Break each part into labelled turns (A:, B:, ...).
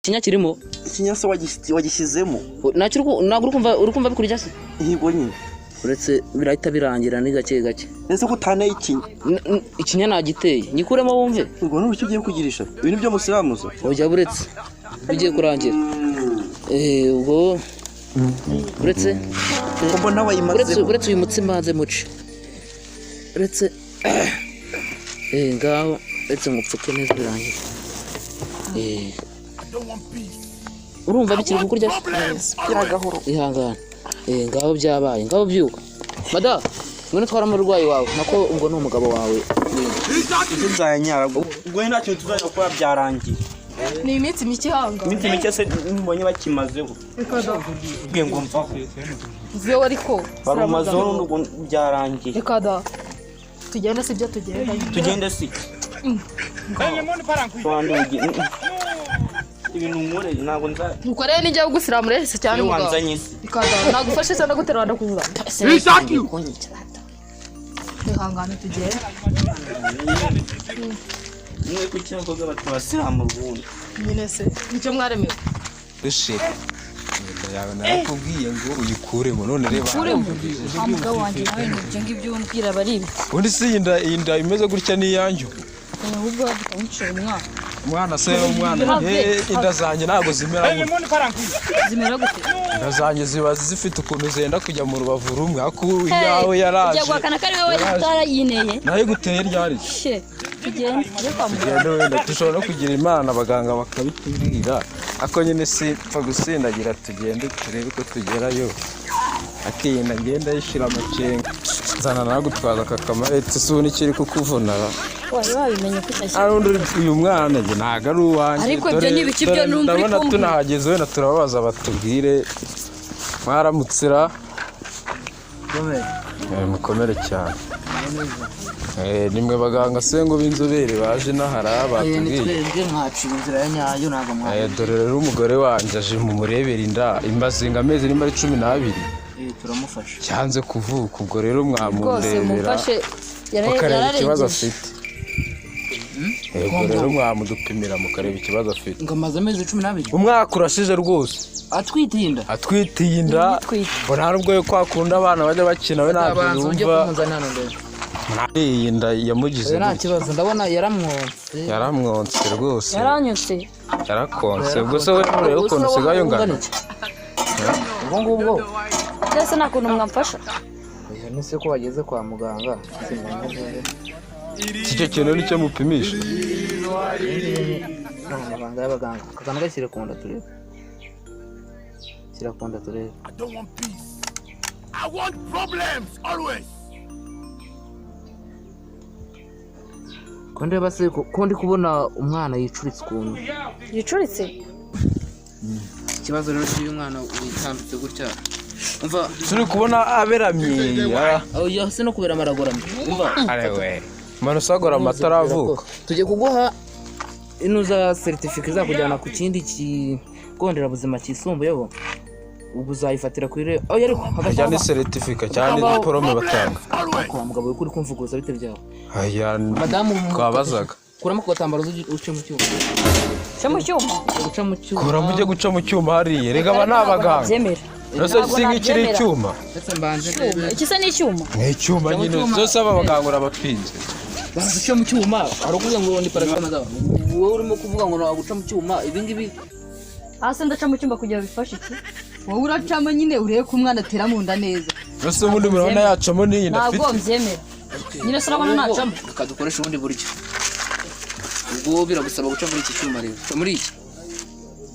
A: Ikinya kirimo.
B: Ikinya se wagishyizemo?
A: Ntacyo ntabwo uri kumva bikurya se?
B: Yego nyine.
A: Uretse birahita birangira, ni gake gake.
B: Ese ko utaneye ikinya?
A: Ikinya nagiteye, nyikuremo wumve.
B: Ubwo n'uburyo ugiye kugirisha ibintu byo musiramuza?
A: Ujya buretse bigiye kurangira. Ubwo uretse
B: Ko mbona
A: uretse
B: wayimazeho?
A: Uretse uyu mutsi mbanze muce. Uretse ngaho, uretse ngupfuke neza birangira. Urumva bikiri kukurya se?
B: Gahoro.
A: Ihangane. Ngaho byabaye, ngaho byuka mada, ngwino twara umurwayi wawe, nako ubwo ni umugabo wawe.
B: Icyo nzayanyara ubwo nta kintu tuzajya gukora, byarangiye.
C: Ni iminsi mike, ihangane.
B: Iminsi mike se mbonye bakimazeho? Ubwiye ngo mvaho.
C: Mvuyeho ariko.
B: Barumazeho n'ubu byarangiye.
C: Reka da, tugende si byo, tugenda.
B: Tugende si Wandi ibintu nkoreye ntabwo nza.
C: Nuko rero nijya kugusiramura hese cyane
B: Iyo
C: umugabo.
B: wanzanye se?
C: Reka da, nagufashe cyane guterura, ndakuzana. Ihangane tugende.
B: Mwe kuki abakobwa batabasiramura ubundi?
C: Nyine se nicyo mwaremewe?
D: Dushira inda yawe, narakubwiye ngo uyikuremo, none reba.
E: Urimo wa mugabo wanjye nawe, ni ibyo ngibyo umbwira aba ari ibi.
D: Ubundi si iyi nda imeze gutya ni iyanjye ubu?
E: Ahubwo tukamucira umwana.
D: Umwana se? Umwana?
E: Have.
D: Inda zanjye ntabwo zimera gutya.
E: Zimera gute?
D: Inda zanjye ziba zifite ukuntu zenda kujya mu rubavu rumwe, ariko iyawe yaraje.
E: Ujya guhakana ko ari wowe
D: Yaraje.
E: utarayineye?
D: Nayo iguteye ryari?
E: She, tugende tujye kwa muganga.
D: Tugende, wenda dushobora no kugira Imana abaganga bakabitubwira, ariko nyine si pfa gusindagira. Tugende turebe ko tugerayo. Akiyenda ngenda yishira amakenga, nzana nagutwaza aka kamareti. Si ubu nikiri kukuvuna?
E: Wari wabimenye ko utashye.
D: Ari undi uyu mwana njye ntabwo ari uwanjye.
E: Ariko ibyo ni ibiki byo
D: Dore
E: numva uri
D: ndabona
E: kumbwira?
D: tunahageze, wenda turababaza batubwire. Mwaramutsira? Mukomere cyane. Nimwe baganga se ngo b'inzobere baje n'ahara batubwiye?
A: Twebwe mwaciye inzira ya nyayo, ntabwo mwa
D: Dore rero umugore wanjye aje mu murebera inda imazinga amezi nimba ari 12.
A: Turamufasha.
D: Cyanze kuvuka, ubwo rero
E: Rwose
D: mwamunrebera
E: mumfashe
D: mukareba ikibazo
E: yararengeje.
D: afite. Yego rero mwamudupimira mukareba ikibazo afite.
A: Ngo amaze amezi 12?
D: Umwaka urashize rwose.
A: Atwite inda?
D: Atwite iyi nda.
E: Atwite.
D: Ngo nta nubwo yo kwa kundi abana bajya bakina, we ntabyo
A: Abanza ujye
D: yumva.
A: kumuzana hano ndebe.
D: Iyi nda yamugize
A: Oya, nta
D: gutya.
A: kibazo, ndabona yaramwonse.
D: Yaramwonse rwose.
E: Yaranyutse.
D: Yarakonse. Ubwo se we nturebe ukuntu usigaye ungana?
A: Ubwo ngubwo.
E: Mbese nta kuntu mwamfasha?
A: Oya, nese ko wageze kwa muganga?
D: Iki kintu nicyo mupimisha?
A: Ni amabanga y'abaganga. Aka kantu gashyire ku nda turebe, shyira ku nda turebe.
F: I don't want peace. I want problems always.
A: Ko ndeba se ko ndi kubona umwana yicuritse ukuntu?
E: Yicuritse?
A: Ikibazo rero cy'uyu mwana witambitse gutya, umva.
D: Turi kubona aberamye.
A: Oya, se no kubera amaragoramye, umva.
D: Arewe manu usagora amata aravuka.
A: Tugiye kuguha inuza seritifika izakujyana ku kindi kigo nderabuzima cyisumbuyeho, ubwo uzayifatira ku irembo. Oya, ariko
D: Ajya ni seritifika cyangwa ni diporome batanga?
F: Always.
A: Kwa mugabo uri kumvuguruza, bite byawe?
D: Aya.
A: Madamu.
D: Twabazaga.
A: Kuramo ku gatambaro uze uce mu cyuma.
E: Cyo mu cyuma?
A: Guca mu cyuma.
D: Kuramo ujye guca mu cyuma hariya, rega aba ni abaganga.
E: Nabyemera.
D: Rero si nk'ikiri icyuma?
A: Ndetse mbanze ndebe.
E: Iki se ni icyuma?
D: Ni icyuma nyine zose, aba baganga urabapinze.
A: Banza uce mu cyuma, hari ukuvuga ngo ni parasitamol, wowe urimo kuvuga ngo naguca mu cyuma, ibi ngibi.
E: Hasi ndaca mu cyuma kugira bifashe iki?
C: Wowe uracamo nyine urebe ko umwana atera mu nda neza.
D: Mbese ubundi murabona yacamo n'iyi nda
E: Ntabwo
D: afite?
E: mbyemera nyine, se urabona nacamo?
A: Reka dukoreshe ubundi buryo. Ubwo biragusaba guca muri iki cyuma rero, ca muri iki.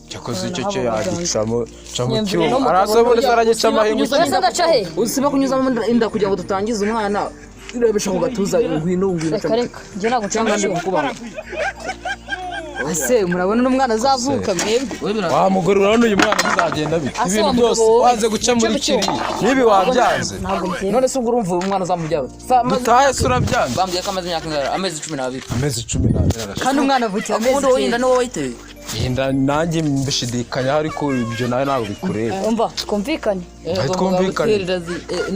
D: Cyakoze icyo cyo yagicamo, ca mu
E: Nyumvire
D: cyuma.
E: n'umugabo.
D: Araza ubundi se aragicamo ahingukira?
E: Mbese ndaca he?
A: Usiba kunyuzamo inda kugira ngo dutangize umwana, irebesha ku gatuza, ngwino, ngwino.
E: Reka reka, njye ntabwo nca mu
A: Cyangwa ndi
E: cyuma.
A: kukubanga.
C: Ese murabona n'umwana azavuka mwebwe?
A: Wowe
D: Wa mugore, urabona uyu mwana bizagenda bite?
E: Ase
D: Ibintu
E: wa
D: byose
E: mugabo wowe,
D: wanze guca muri
E: guca mu
D: kiriya
E: cyuma.
D: n'ibi wabyanze.
E: Ntabwo mbyemera.
A: None se ubwo urumva uyu mwana uzamubyara?
D: Dutahe se urabyanze?
A: Bambwiye ko amaze imyaka ingana amezi 12.
D: Amezi 12 arashize.
C: Kandi umwana avukira amezi
A: Ubundi wowe inda
C: 9.
A: ni wowe wayiteye?
D: Iyi nda nanjye mbishidikanya, ariko ibyo nawe ntabwo bikureba.
E: Umva, twumvikane.
D: Aho twumvikane.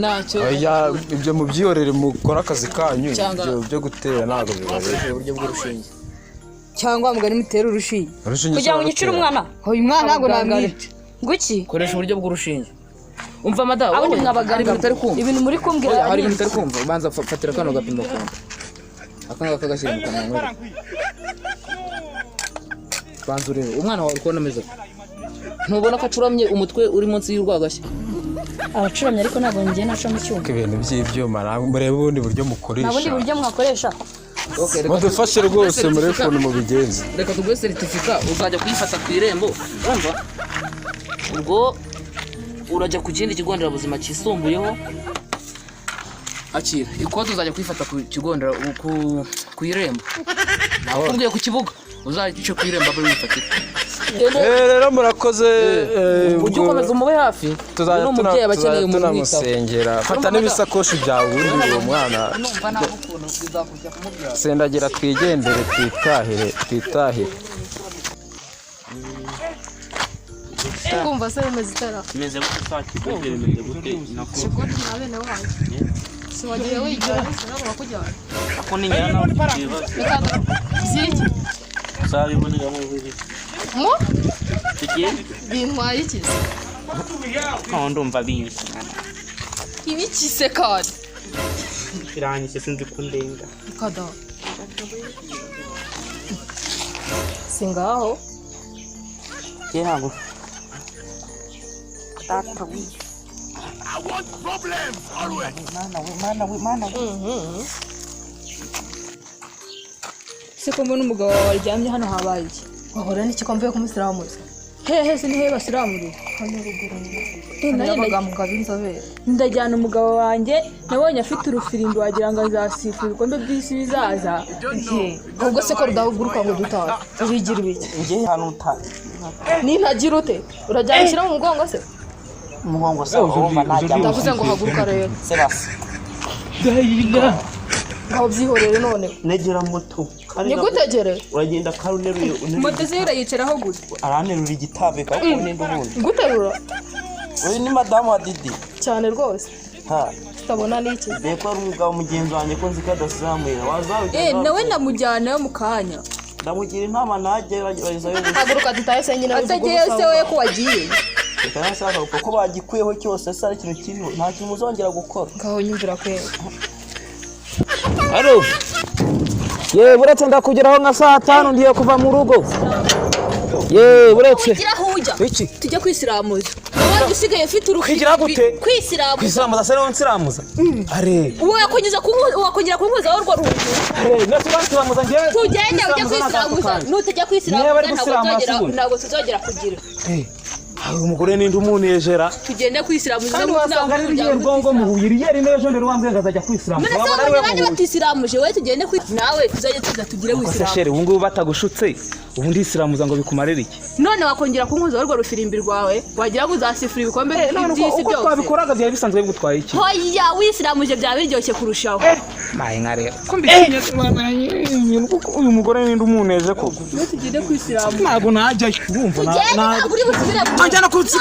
A: Ntacyo.
D: Oya, ibyo mubyihorere, mukore akazi kanyu.
A: Cyangwa-
D: Ibyo byo gutera ntabwo bibareba.
A: Uburyo bw'urushinge.
C: Cyangwa mugani mutere urushinge.
D: Urushinge
E: Kugira ngo unyicire umwana.
C: Uyu mwana ntabwo namwica.
E: Nguki?
A: Koresha uburyo bw'urushinge. Umva madamu,
E: Abo ni
A: wowe,
E: mwabaganga.
A: hari ibintu utari kumva.
E: Ibintu muri kumbwira.
A: Oya, hari ibintu utari kumva. Banza fatira kano gapimo kumva. Aka ngaka gashyira mu kanwa nkwereke. Banza urebe umwana wawe ukuntu ameze. Ntubona ko acuramye, umutwe uri munsi y'urwagashya?
E: Abacuramye, ariko ntabwo ngiye naca mu cyuma.
D: Ibintu by'ibyuma namwe murebe ubundi buryo
E: Nta bundi
D: mukoresha.
E: buryo mwakoresha.
A: Okay, reka
D: Mudufashe rwose, murebe ukuntu mubigenza.
A: Reka tuguhe seritifika, uzajya kuyifata ku irembo. Urumva, ubwo urajya ku kindi kigo nderabuzima cyisumbuyeho. Akira ikode, uzajya kuyifata ku kigo ndera ku irembo. Nakubwiye ku kibuga, uzace ku irembo abe wifatira.
D: Rero murakoze.
A: Ujye
D: Ubwo
A: ukomeza umube hafi.
D: Tuzajya
A: Uyu ni umubyeyi aba akeneye
D: tuzajya
A: umuntu umwitaho.
D: tunamusengera. Fata n'ibisakoshi byawe ubundi uwo mwana.
A: Numva nawe ukuntu bizakurya kumubyara.
D: Sendagira twigendere, twitahire, twitahire.
G: Kumva se bimeze itara?
B: Bimeze gute sa kigogere? Bimeze gute nako?
G: Kigoryi na bene wanyu si wagiye wigira bose nabo bakujyana.
B: Ako ni njyana nawe ibibazo.
G: Reka ziki.
B: Uzabiboneramo buri
G: Mu
B: tugiye.
G: Bintwaye iki se?
B: Nkaho ndumva binyuze.
G: Ibiki se kandi?
B: Biranyise, sinzi ko ndenga.
G: Reka da, si ngaho.
B: Njye ntabwo.
F: I want problems always.
E: Se ko mbona umugabo wawe aryamye hano, habaye iki?
G: Wahora n'iki ko mvuye kumusiramuza?
E: Hehe se? Ni hehe basiramurira? Nanjye
G: Abaganga b'inzobere.
E: Ndajyana umugabo wanjye, nabonye afite urufirimbi wagira ngo azasifura ibikombe by'isi bizaza.
G: Ubwo se ko rudahuguruka ngo dutahe, urigira ibiki?
B: Njye hano uta
G: Nintagira ute? Urajyana ushyira mu mugongo se?
B: Umugongo se urumva najya?
G: Ndavuze ngo haguruka rero.
B: Se basi.
G: Ngaho byihorere noneho.
B: Negera moto.
G: Nigutegere?
B: Uragenda kari uneruye uneruye.
E: Moto ze urayicaraho gute?
B: Aranterura igitabe kuko ninde ubundi?
G: Nguterura?
B: Uyu ni madamu wa Didi?
G: Cyane rwose.
B: Ha.
G: Tutabona n'iki.
B: Mbere ko ari umugabo mugenzi wanjye, ko nzi ko adasiramurira wazabigeza.
E: Eh, nawe ndamujyanayo mu kanya.
B: Ndamugira inama nageragezayo gusa.
G: Haguruka dutahe se nyine.
E: Atagiyeyo se wowe ko wagiye?
B: Reka nashaka kuko bagikuyeho cyose se, ari ikintu kiriho, nta kintu muzongera gukora.
G: Ngaho nyumvira kwera.
A: Alo. Ye, buretse ndakugeraho nka saa 5, ngiye kuva mu rugo. Ye, buretse.
E: Ugira aho ujya?
H: Iki?
E: Tujya kwisiramuza, wowe usigaye ufite urufirimbi.
H: Kwigira gute?
E: Kwisiramuza.
H: Kwisiramuza se niho nsiramuza? Are.
E: Wakongera kunkozaho urwo runtu.
H: Are, nase bansiramuza njyewe?
E: Tugende ujye kwisiramuza. Nutajya kwisiramuza
H: Niba bari
E: ntabwo
H: gusiramura
E: tuzongera
H: si ubundi.
E: ntabwo tuzongera kugira.
H: Hari umugore ninde umunejera?
E: Tugende kwisiramuza.
H: Kandi wasanga ari rigiye rwongo muhuye rigiye rino ejo ndero wambwiye ngo azajya kwisiramuza.
E: None se
H: Wabona ari we
E: wabonye abandi
H: muhuye.
E: batisiramuje? Wowe tugende kwi nawe tuzajye tuza tugire
H: Ko se
E: wisiramu.
H: chéri, ubu ngubu batagushutse, ubu ndisiramuza ngo bikumarire iki?
E: None wakongera kunkozaho urwo rufirimbi rwawe, wagira ngo uzasifura ibikombe
H: None uko
E: by'isi
H: uko
E: byose.
H: twabikoraga byari bisanzwe bigutwaye iki?
E: Hoya, wisiramuje byaba biryoshye kurushaho.
H: Maye nka rero. Ko mbitinye kuko uyu mugore ninde umuneje koko?
E: Tugende kwisiramuza.
H: Ntabwo najyayo. Urumva
E: Tugende, ntabwo uri busubire mu
H: Anjyana ku nsi.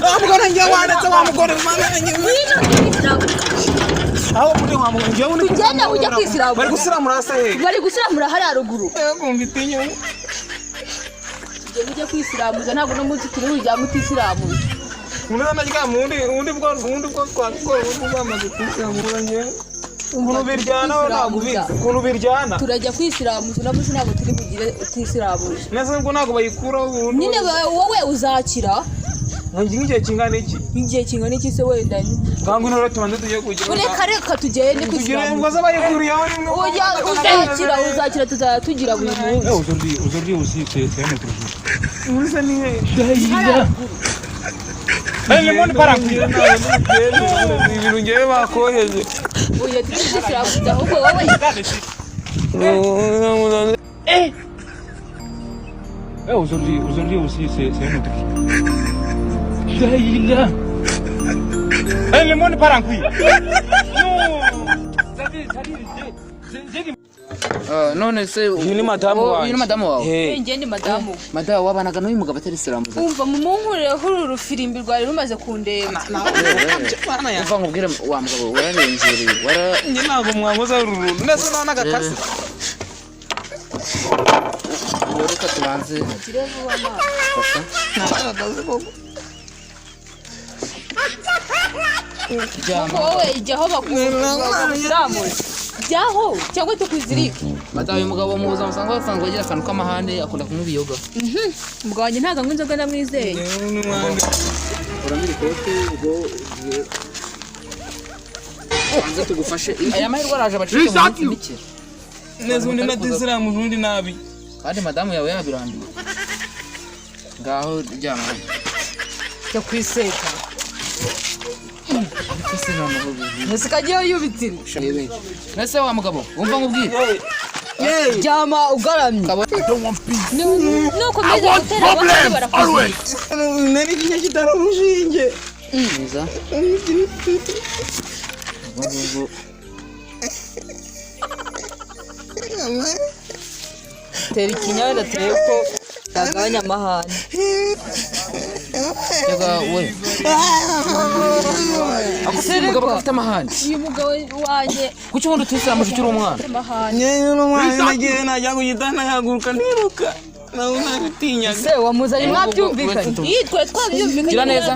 H: Wa mugore njye wandetse, wa mugore mama.
E: Ngwino ujye kwisiramuza.
H: Aho muri wa mugore njyewe uri.
E: Tugende ujye kwisiramuza.
H: Bari gusiramura hasi he?
E: Bari gusiramura hariya ruguru.
H: Yego mbitinye.
E: Tugende ujye kwisiramuza, ntabwo uno munsi turi bujyame utisiramuje.
H: Undi naryama ubundi bwo twabikora ubundi bamaze kusiramura njyewe. Ukuntu biryana we ntabwo ubizi. Ukuntu biryana.
E: Turajya kwisiramuza uno munsi, ntabwo turi bugire utisiramuje.
H: Nese ubwo ntabwo bayikuraho ubundi.
E: Nyine wowe uzakira.
H: Ngi nk'igihe kingana iki?
E: Igihe kingana iki se wenda?
H: Ngango intore tubanze tujye kugira.
E: Reka, reka tugende
H: Tugire
E: kwisiramuza.
H: ngo zabayikuriyeho rimwe.
E: Oya, uzakira, uzakira, tuzajya tugira buri munsi.
I: Aujourd'hui, aujourd'hui aussi, c'est un autre jour.
H: Ubundi se ni he?
I: Le monde part en couille.
H: Ibintu ngewe bakoheje.
E: Oya, tujye kwisiramuza ahubwo wowe.
I: Eh, aujourd'hui, aujourd'hui aussi, c'est un autre jour. Eh, le monde part en couille.
A: None se
H: Uyu ni madamu
A: Oh, uyu
H: wanjye.
A: ni madamu wawe?
H: Eh.
E: Njye ni madamu.
A: Madamu wabanaga n'uyu mugabo atari siramuza?
E: Umva, mumunkureho uru rufirimbi rwari rumaze kundeba.
A: Umva nkubwire wa mugabo, wararengereye wara
H: Njye ntabwo mwankoza uru runtu. Nese nta n'agakasi.
A: Ubwo reka tubanze.
G: Ugire vuba mama.
A: Fasha. Ryama.
G: Wowe ijyaho bakuziramura, jyaho cyangwa tukuzirike.
A: Madamu, uyu mugabo mu buzima busanzwe basanzwe agira akantu k'amahane, akunda kunywa ibiyoga.
E: Umugabo wanjye ntabwo anywa inzoga, ndamwizeye.
A: Uramira ikote, ubwo banze tugufashe. Aya mahirwe araje abacike mu minsi mike.
H: Neza undi natisiramuje undi nabi.
A: Kandi madamu yawe yabirambiwe. Ngaho ryama hano.
C: Jya kwiseka.
A: Ariko se noneho
C: Ese kagiye yubitsira.
A: Nese wa mugabo, wumva nkubwire.
C: Ryama ugaramye.
F: I don't want peace.
G: Nukomeza
F: I want
G: gutera abandi
F: problems
G: barakuzirika.
F: always.
H: Nari ikinya kitari urushinge.
A: Neza. Ubwo ngubwo.
C: Tera ikinya wenda turebe ko yagabanya amahane.
A: Yaga we. Ako se umugabo ko afite amahane.
G: Uyu mugabo wanjye
A: Kuki ubundi utisiramuje ukiri umwana?
G: amahane.
H: Nyewe n'umwana nagiye najya ku gitanda nkahaguruka niruka. Nawe nabitinyaga.
C: Se wamuzanye mwabyumvikanye.
G: Iyi twari twabyumvikanye.
A: Gira neza.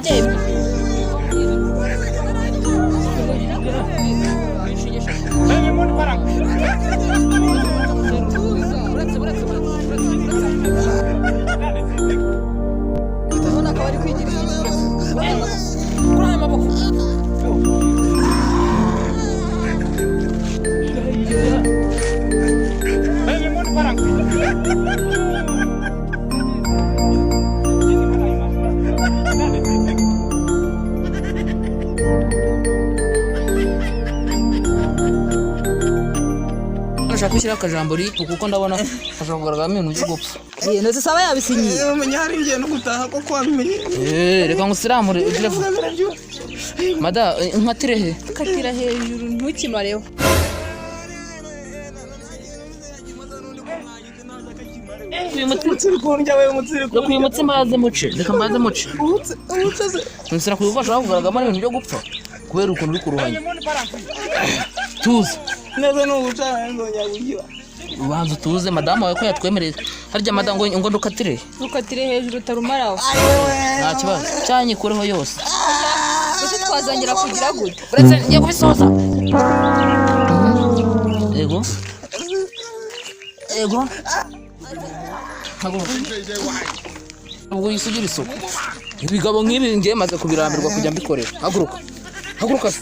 C: Urabona akaba ari kwigira
A: Kuri aya maboko. Nshaka gushyiraho akajambo ripu kuko ndabona hashobora kugaragaramo ibintu byo gupfa.
C: Iyi ntoki saba yabisinyiye.
H: Umenya hari ngiye no gutaha koko wabimenye.
A: Reka ngusiramure ugire vuba. Mada, nkatire he?
E: Katira hejuru ntukimareho.
H: Umutsiri kundya we, umutsiri.
A: Reka uyu mutsi mbanze muce. Reka mbanze muce.
H: Umutsi se.
A: Nsira kuko hashobora kugaragaramo ibintu byo gupfa kubera ukuntu uri kuruhanya. Tuza.
H: Neza ni ugucana nzongera kugira.
A: Ubanza utuze, madamu wawe ko yatwemereye. Harya madamu ngo ndukatire?
E: Ntukatire hejuru utarumaraho.
A: Nta kibazo. Cyangwa nyikureho yose.
E: Ese twazongera kugira gute?
A: Uretse ngiye kubisoza. Yego. Yego. Haguruka. Ubwo uhise ugira isuku. Ibigabo nk'ibi ngiye maze kubirambirwa kujya mbikorera. Haguruka. Haguruka se.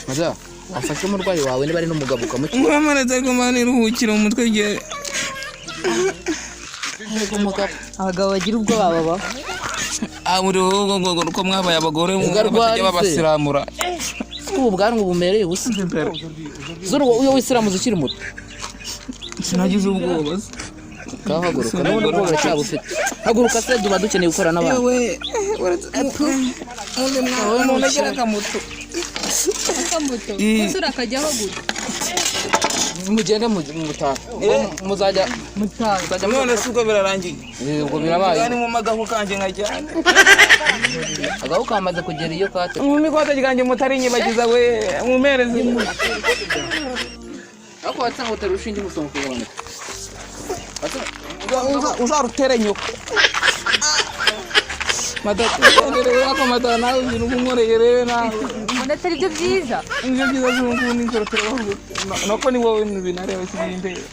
A: Maza, wafashe umurwayi wawe niba ari n'umugabo ukamukiza.
H: Muramanitse ariko mani iruhukira mu mutwe igihe.
A: Umugabo.
C: Abagabo bagira ubwoba babaho.
H: Ah, muri wowe ngo uko mwabaye abagore mu
A: Rwarise.
H: batajya babasiramura.
A: Ubu bwanwa bumereye ubusa. Zuru uyo wisiramuza ukiri muto.
H: Sinagize ubwoba se.
A: Ngaho haguruka. N'ubundi ubwoba uracyabufite. Haguruka se, tuba dukeneye gukora n'abandi.
H: Yewe, uretse undi mwana umuntu agira akamoto.
E: Akamoto. Ese urakajyaho gute?
A: Mugende mutaha. Muzajya muzajya
H: None se ubwo birarangiye?
A: Ubwo birabaye.
H: Ni mu magahu kanjye nkajyana.
A: Agahu kamaze kugera iyo kate.
H: Mu mikote ryanjye mutarinyibagiza we mumereze.
A: Ariko watanga utera urushinge umusonga ukagabanuka.
H: Uzarutere nyoko. Matatu ako matara nawe ibintu uba rero nawe.
E: Mbona atari byo byiza.
H: Nibyo byiza z'ubu nijoro turabaho. Nako ni wowe binareba kiri.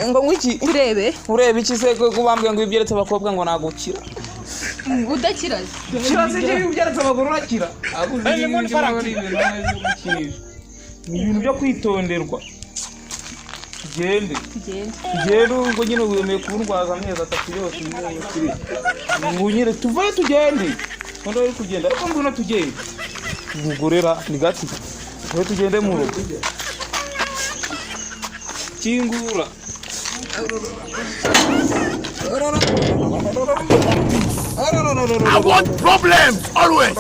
H: Ngo ngwiki?
E: Urebe.
H: Ureba iki se ko bambwiye ngo ibyeretse abakobwa ngo nagukira?
E: Udakira.
H: Kira se ibyo byeretse abagore urakira? Ni ibintu byo kwitonderwa. Tugende.
E: Tugende.
H: Tugende, ubwo nyine wemeye kundwaza amezi 3 yose ubu nyine tuvayo tugende. Undi uri kugenda ariko ngwino tugende. Umugorera ni gati. Tuve tugende mu rugo. Kingura.
F: I want problems always.